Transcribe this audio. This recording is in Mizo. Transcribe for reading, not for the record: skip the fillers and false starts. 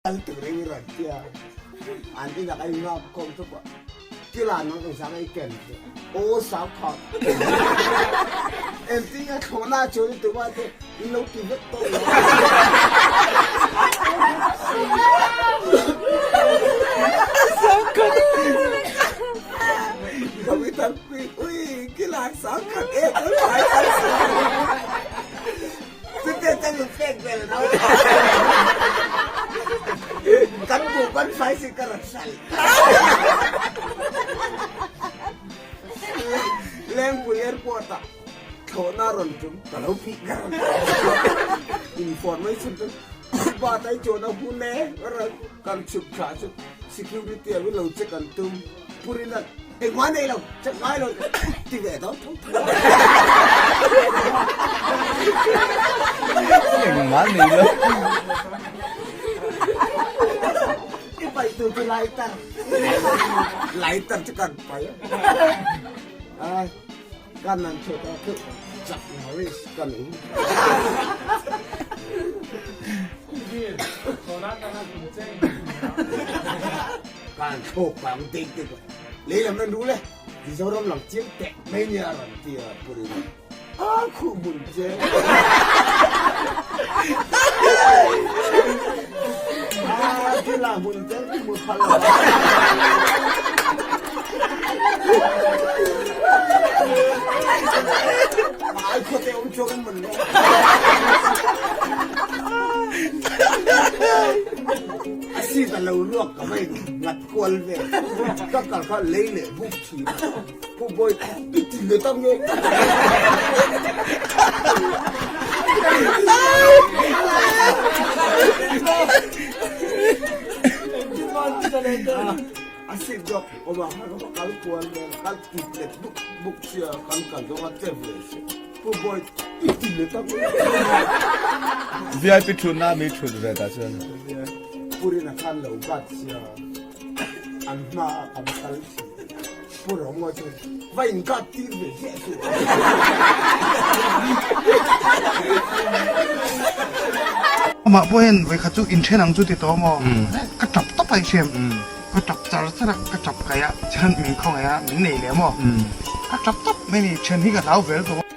Kal turin i rawn ti a, an inah ka inngak khawm thup a, kila nang engzah nge i ken tih aw sau kha engtin nge thlawhna a chuan i tum a te in lo ti vek tawh lo. Ui kila 10,000 e kan fai kan Chute chu min pek vel lo. Kan buh kan fai si ka rawn hral. Lengpui airport ah thlawhna rawn tum ka lo bih ka rawn information chu ba tai chuan a hun e kan chhuk thla chu security ah min lo check an tum purin a Engmah nei lo, check ngai lo ti ve dawn tho tho. Engmah nei lo. I pai tu chu lighter. Lighter chu kan pai. Ai, kan nan thu ta thu chak Morris kan um. Kan thlawk pang dek dek a. Lei lam nan ru le, Mizoram lang chiang teh mai nia a rawn ti a Purina. A khuh hmun che. A thil ah hmun che ti hmu phal lo. Ai khuate um chuak in mun le. A si ta lo ruak ka mei ngat kual ve ka kal kha lei leh buk thin a pu bawi i ti le tak nge a sit zawk awm a ka kal kual ve kal tit leh buk buk sia kan kal zawng a che ve si pu bawi i ti le tak nge VIP thutna mi thut ve ta chuan Purina khan lo gat sia an hma ah kan kal thin. Pu Ronga chuan va in gat tir ve ziah suh. Amah pawh hian vawikhat chu inthen ang chu ti tawh maw? Ka tap tawp a i hriam. Ka tap char char a, ka tap kaih a, chuan min khawngaih a, min nei leh maw? Ka tap tawp mai ni, then hi ka hlau vel tawh.